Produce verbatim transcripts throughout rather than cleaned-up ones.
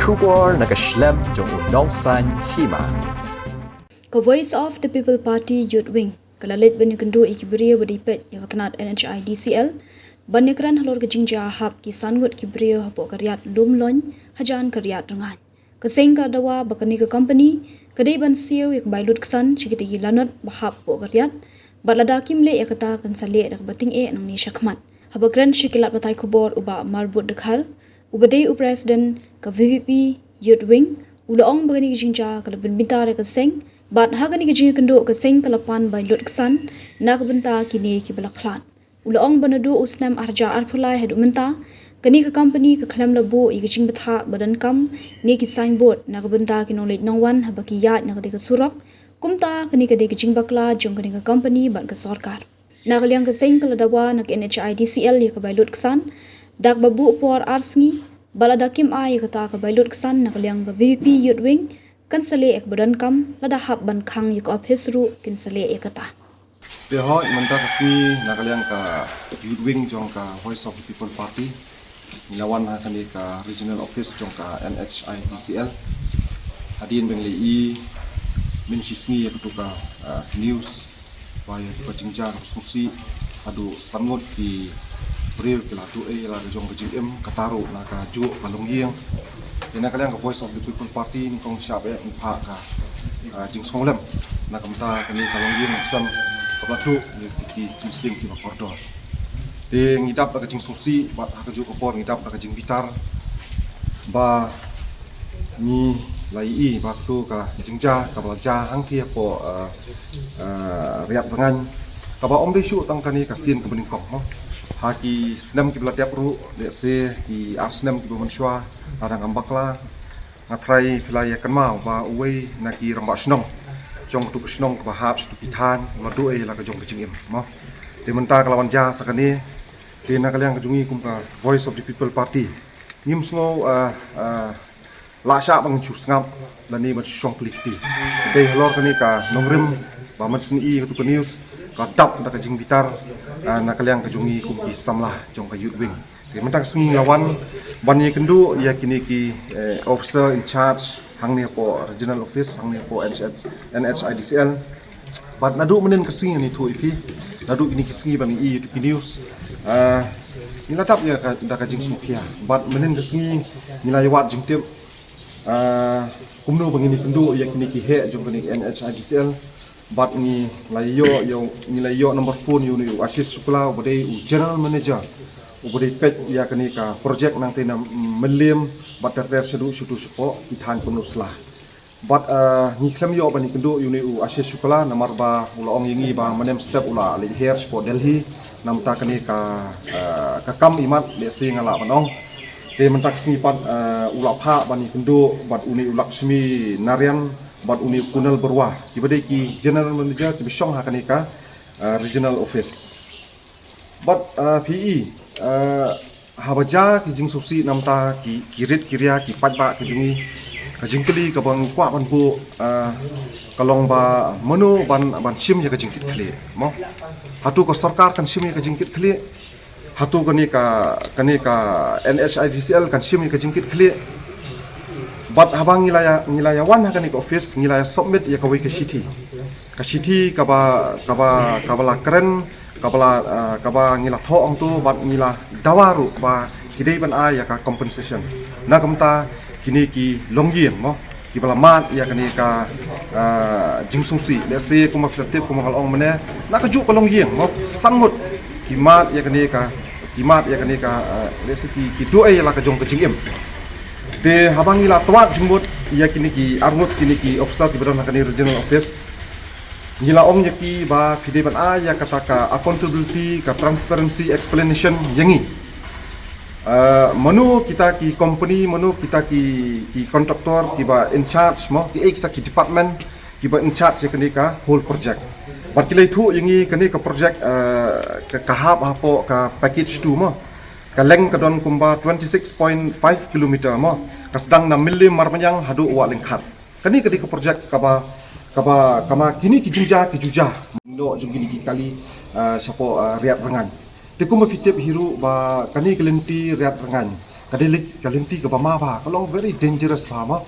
Khubor na ka shlem jong u nongsaiñ hima. Ka Voice of the People Party Youth Wing ka la leit ban ïakynduh ïa ki briew ba dei peit ïa ka tnat N H I D C L ban ïakren halor ka jingjia hap ki san ngut ki briew hapoh ka riat Lumloiñ hajan ka riat Rngaiñ. Ka seng ka dawa ba kane ka company ka dei ban siew ïa ka bai lut ksan sha kita ki lanot ba hap hapoh ka riat, bad lada kim leh ïa kata kan sa leh da kaba tyngeh nangne shakhmat. Haba kren sha ki lad pathai khubor u Bah Marbud Dkhar, uba dei u president ka V P P Youth Wing, u la ong ba kane ka jingjia ka la pynbitar ïa ka seng, bad ha kane ka jingïakynduh ka seng ka la pan bai lut ksan na ka bynta kine kiba la khlad. U la ong ba naduh u snem ar hajar arphew lai haduh mynta, kane ka company ka khlem la buh ïa ka jingbthah ba donkam ne ki signboard na ka bynta ki nongleit nongwan haba ki ïaid na katei ka surok. Kumta kane ka dei ka jingbakla jong kane ka company bad ka sorkar. Na ka liang ka seng ka la dawa na ka N H I D C L ïa ka bai lut ksan da kaba buh por ar sngi, bad lada kim ai ïa kata ka bai lut ksan na ka liang ka V P P Youth Wing kan sa leh ïa kaba donkam, lada hap ban khang ïa ka ophis ruh kin sa leh ïa kata. Te hooid, mynta ka sngi na ka liang ka Youth Wing jong ka Voice of the People Party ngi la wan ha kane ka regional office jong ka N H I D C L. Hadien ba ngi la ïohi mynshisngi ïa katu ka, ah, news ba ïa ka jingjia kaba sngewsih haduh san ngut ki briew ki la duh ei ïa la ka jong ka jingim, kata ruh na kajuh ka longïing. Te na ka liang ka Voice of the People Party nyngkong shah beh ngi phah ka, ah, jingsngewlem na ka bynta kane ka longïing sem kaba la duh ïa ki, ki jingseng kiba kordor. Te ngi dap da ka jingsngewsih bad ha kajuh ka por ngi dap da ka jingbitar ba ngi la ïohi ba katu ka jingjia kaba la jia hangtei hapoh, ah, ah, riat Rngaiñ, kaba ym dei shuh tang kane ka sien kaba nyngkong mo. Ha ki snem kiba la dep ruh, lehse ki ar snem kiba mynshuwa, la dang ym bakla, nga tharai phi la ïa kynmaw ba uwei na ki rangbah shnong jong katu ka shnong kaba hap sha katu ki thaiñ u la duh ei ïa la ka jong ka jingim mo. Te mynta ka la wan jia sa kane. Te na ka liang ka jong ngi kum ka Voice of the People Party ngim sngew, ah, ah, lah shah ba ngin shu sngap lane ban shu shong kli kti. Dei halor kane ka nongrim ba mynsngi katu ka news ka dap da ka jingbitar, ah, na ka liang ka jong ngi kum ki samla jong ka Youth Wing. Te mynta ka sngi ngi la wan ban ïakynduh ïa kine ki, eh, officer in charge hangne hapoh regional office, hangne hapoh N H, N H I D C L. Bad naduh mynnin ka sngi ngi ïathuh ïa phi, naduh kine ki sngi ba ngi ïohi ïa kito ki news, ah, ngi la dap ïa ka, da ka jingsngewkhia. Bad mynnin ka sngi ngi la ïa wad jingtip, ah, kumno ba ngin ïakynduh ïa kine ki heh jong kane ka N H I D C L. Bad ngi la ïoh, ïoh, ngi la ïoh number phone ïa une u Ashish Shukla uba dei u general manager uba dei peit ïa kane ka project nangtei na Mylliem bad ter ter shaduh shaduh shapoh ki thaiñ kumno sla. Bad, eh, ngi khlem ïoh ban ïakynduh ïa une u Ashish Shukla namar ba u la ong ïa ngi ba mynne mynstep u la leit her shapoh Delhi na ka bynta kane ka, eh, ka kam imat lehse nga lah ban ong. Te mynta ka sngi pat, eh, u la phah ban ïakynduh bad une u Lakshmi Narayan bad une u Kunal Baruah kiba dei ki general manager kiba shong ha kane ka, eh, regional office. Bad, eh, phi i, eh, haba jia ki jingsngewsih na ka bynta ki, ki rit ki ria ki paidbah ki jong ngi, ka jingkylli kaba ngi kwah ban buh, eh, ka long ba mano ban, ban shim ïa ka jingkitkhlieh mo. Hato ka sorkar kan shim ïa ka jingkitkhlieh? Hato kane ka, kane ka N H I D C L kan shim ïa ka jingkitkhlieh? Bad haba ngi la ïa, ngi la ïa wan ha kane ka office ngi la ïa submit ïa kawei ka shithi. Ka shithi kaba, kaba, kaba la kren, kaba la, ah, kaba ngi la thoh hangto bad ngi la dawa ruh ba ki dei ban ai ïa ka compensation na ka bynta kine ki longïing mo, kiba la mad ïa kane ka, ah, jingsngewsih. Lehse kumba phi la tip kumba nga la ong mynne, na kajuh ka longïing mo, san ngut ki mad ïa kane ka, ki mad ïa kane ka, ah, lehse ki, ki duh ei ïa la ka jong ka jingim. Te haba ngi la twad jingmut ïa kine ki arngut kine ki officer kiba don ha kane regional office, ngi la ong ïa ki ba phi dei ban ai ïa kata ka accountability, ka transparency explanation ïa ngi. Eh, mano kita ki company, mano kita ki, ki contractor kiba in charge mo, kiei kita ki department kiba in charge ïa kane ka whole project. Bad ki la ïathuh ïa ngi kane ka project, eh, ka, ka hap hapoh ka package two mo. Ka length ka don kumba twenty six point five kilometer mo. Ka sdang na Mylliem Marmaniang haduh Wah Lyngkhat. Kane ka dei ka project kaba, kaba, kaba kine ki jingjia ki ju jia noh jong kine ki kali, ah, shapoh, ah, Riat Rngaiñ. Te kumba phi tip hi ruh ba kane ka lynti Riat Rngaiñ Ka dei lei ka lynti kaba ma bha, ka long very dangerous bha mo.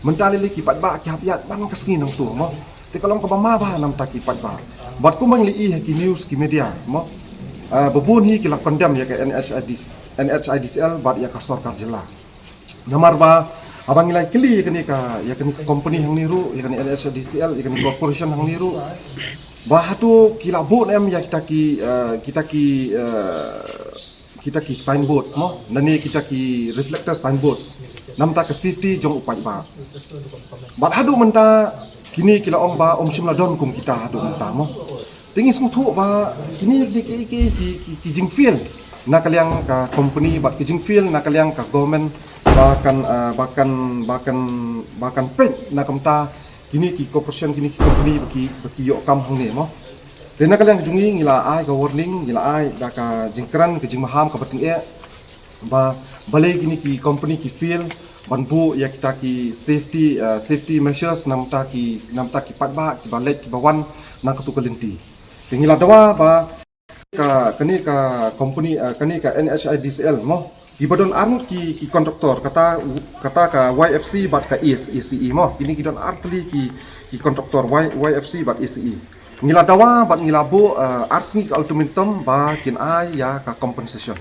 Mynta lei lei ki paidbah ki hap ïaid man ka sngi nangto mo. Te ka long kaba ma bha namta ki paidbah. Bad kumba ngi la ïohi ha ki news ki media mo. Ah, ba bun hi ki la condemn ïa ka N H I D C, N H I D C L bad ïa ka sorkar jylla. Namar ba haba ngi la kylli ïa kane ka, ïa kane ka company hangne ruh, ïa kane N H I D C L, ïa kane corporation hangne ruh, ba hato ki la buh ne em ïa kita ki, eh, kita ki, eh, kita ki signboards mo, lane kita ki reflector signboards namta ka safety jong u paidbah. Bad haduh mynta kine ki la ong ba ym shym la don kum kita haduh mynta mo. Te ngi sngewthuh ba kine ki, ki, ki, ki, ki, ki jingfail na ka liang ka company bad ki jingfail na ka liang ka government ba kan, ah, ba kan, ba kan, ba kan peit na ka bynta kine ki corporation, kine ki company ba ki, ba ki ïoh kam hangne mo. Te na ka liang ka jong ngi, ngi la ai ka warning, ngi la ai da ka jingkren, ka jingmaham kaba tyngeh ba balei kine ki company ki fail ban buh ïa kita ki safety, eh, safety measures namta ki, namta ki paidbah kiba leit kiba wan na katu ka lynti. Te ngi la dawa ba ka, kane ka company, eh, kane ka N H I D C L mo, kiba don arngut ki, ki contractor, kata, kata ka Y F C bad ka A C E mo, kine ki don artylli ki, ki contractor Y, Y F C bad A C E. Ngi la dawa bad ngi la buh, eh, ar sngi ka ultimatum ba kin ai ïa ka compensation.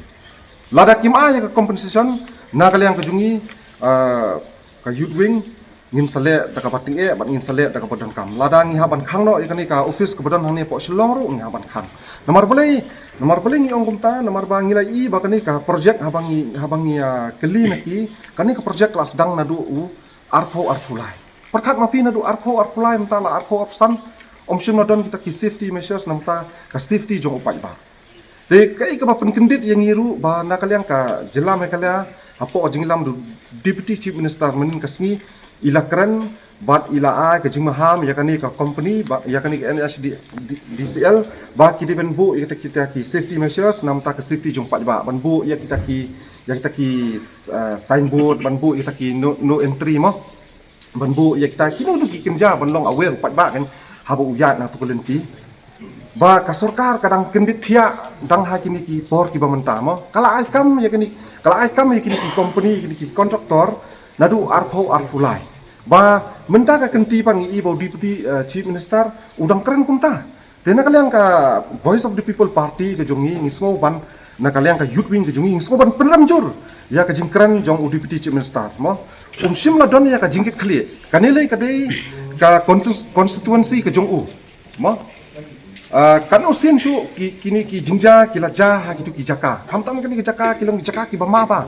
Lada kim ai ïa ka compensation na ka liang ka jong ngi, ah, ka youth wing, ngin sa leh da kaba tyngeh bad ngin sa leh da kaba donkam. Lada ngi hap ban khang noh ïa kane ka office kaba don hangne hapoh Shillong ruh ngi hap ban khang. Namar balei, namar balei ngi ong kumta, namar ba ngi la ïohi ba kane ka project haba ngi, haba ngi, ah, kylli na ki, kane ka project la sdang naduh u arphew arphew lai. Pyrkhat ma phi, naduh arphew arphew lai mynta la arphew arphew san, ym shym la don kita ki safety measures namta ka safety jong u paidbah. Te kaei kaba pynkyndit ïa ngi ruh ba na ka liang ka jylla Meghalaya hapoh ka jingïalam u Deputy Chief Minister mynhynnin ka sngi i la kren bad i la ai ka jingmaham ïa kane ka company ba, ïa kane ka N H I D C L ba ki dei ban buh ïa kita, kita ki safety measures namta ka safety jong u paidbah, ban buh ïa kita ki, ïa kita ki, eh, signboard, ban buh ïa kita ki no, no entry mo. Ban buh ïa kita kino kino ki kynja ban long aware u paidbah kan haba u ïaid na tu ka lynti. Ba ka sorkar ka dang kyndit thiah dang ha kine ki por kiba mynta mo. Ka la ai kam ïa kine, ka la ai kam ïa kine ki company, kine ki contractor naduh arphew arphew lai. Ba mynta ka kynti pat ngi i ba u Deputy, eh, Chief Minister u dang kren kumta. Te na ka liang ka Voice of the People Party ka jong ngi, ngi sngew ban, na ka liang ka youth wing ka jong ngi, ngi sngew ban pynrem jur ïa ka jingkren jong u Deputy Chief Minister mo. Um shym la don ïa ka jingkit khlieh. Kane lei ka dei ka consti-, constituency ka jong u mo. Ah, kan u sien shu ki, kine ki jingjia ki la jia ha kitu ki jaka. Khamtam kine ki jaka ki long ki jaka kiba ma bha.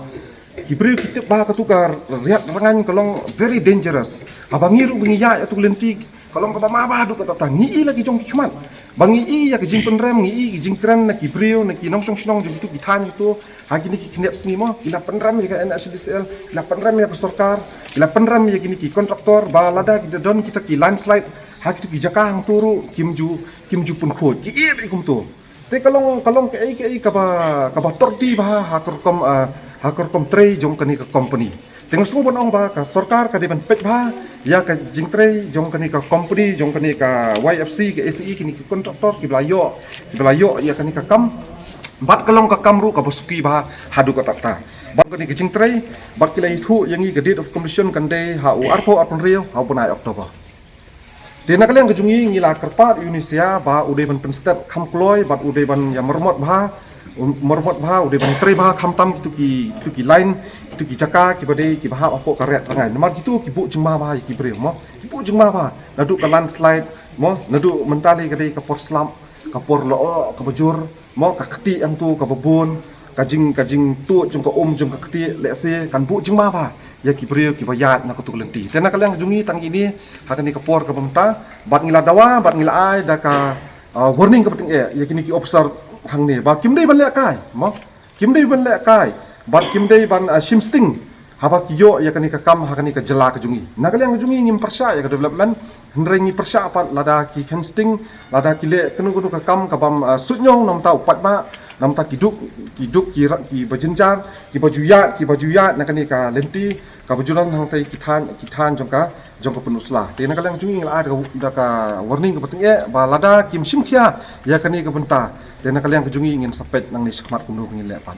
Ki briew ki tip ba katu ka riat rangaiñ ka long very dangerous. Haba ngi ruh ngi ïaid ïa tu lynti ka long kaba ma bha haduh katta katta. Ngi i la ki jong ki khmat ba ngi i ïa ka jingpynrem, ngi i ki jingkren na ki briew, na ki nongshong shnong jong kitu ki thaiñ kitu. Ha kine ki khyndiat sngi mo, ki la pynrem ïa ka N H I D C L, ki la pynrem ïa ka sorkar, ki la pynrem ïa kine ki contractor ba lada ki da don kita ki landslide ha kitu ki jaka hangtu ruh kim ju, kim ju pynkhuid. Ki ïeit ïa kumtu. Te ka long, ka long kaei kaei kaba, kaba torti bha ha ka rukom, ah, ha ka rukom trei jong kane ka company. Te nga sngew ban ong ba ka sorkar ka dei ban peit bha ïa ka jingtrei jong kane ka company, jong kane ka Y F C, ka A C E, kine ki contractor kiba la ïoh, kiba la ïoh ïa kane ka kam. Bad ka long ka kam ruh kaba suki bha haduh katta katta. Bad kane ka jingtrei bad ki la ïathuh ïa ngi ka date of completion kan dei ha u arphew arphew hynriew ha u bnai October. Te na ka liang ka jong ngi ngi la kyrpad ïa u NESEA ba u dei ban pynstet kham kloi bad u dei ban ïa marmot bha, u marmot bha, u dei ban trei bha khamtam kitu ki, kitu ki line, kitu ki jaka kiba dei kiba hap hapoh ka riat rangaiñ. Namar kitu ki buh jingma bha ïa ki briew mo. Ki buh jingma bha naduh ka landslide mo, naduh mynta lei ka dei ka por slap, ka por lyoh kaba jur. Mo, ka ktieh hangtu kaba bun, ka jing, ka jingtuid jong ka um jong ka ktieh lehse kan buh jingma bha ïa ki briew kiba ïaid na katu ka lynti. Te na ka liang jong ngi tang kine ha kane ka por kaba mynta bad ngi la dawa bad ngi la ai da ka, ah, warning kaba tyngeh ïa kine ki officer hangne ba kim dei ban lehkai mo, kim dei ban lehkai bad kim dei ban, ah, shim sting haba ki ïoh ïa kane ka kam ha kane ka jylla ka jong ngi. Na ka liang ka jong ngi ngim pyrshah ïa ka development, hynrei ngi pyrshah pat lada ki kheiñ sting, lada ki leh kano kano ka kam kabym, ah, suidñiew namta u paidbah, namta ki duk, ki duk ki ra-, kiba jynjar, kiba ju ïaid, kiba ju ïaid na kane ka lynti kaba ju don hangtai ki thaiñ, ki thaiñ jong ka, jong ka pynursla. Te na ka liang ka jong ngi ngi la ai da ka, da ka warning kaba tyngeh ba lada kim shim khia ïa kane ka bynta, te na ka liang ka jong ngi ngin sa peit nangne shakhmat kumno ngin leh pat.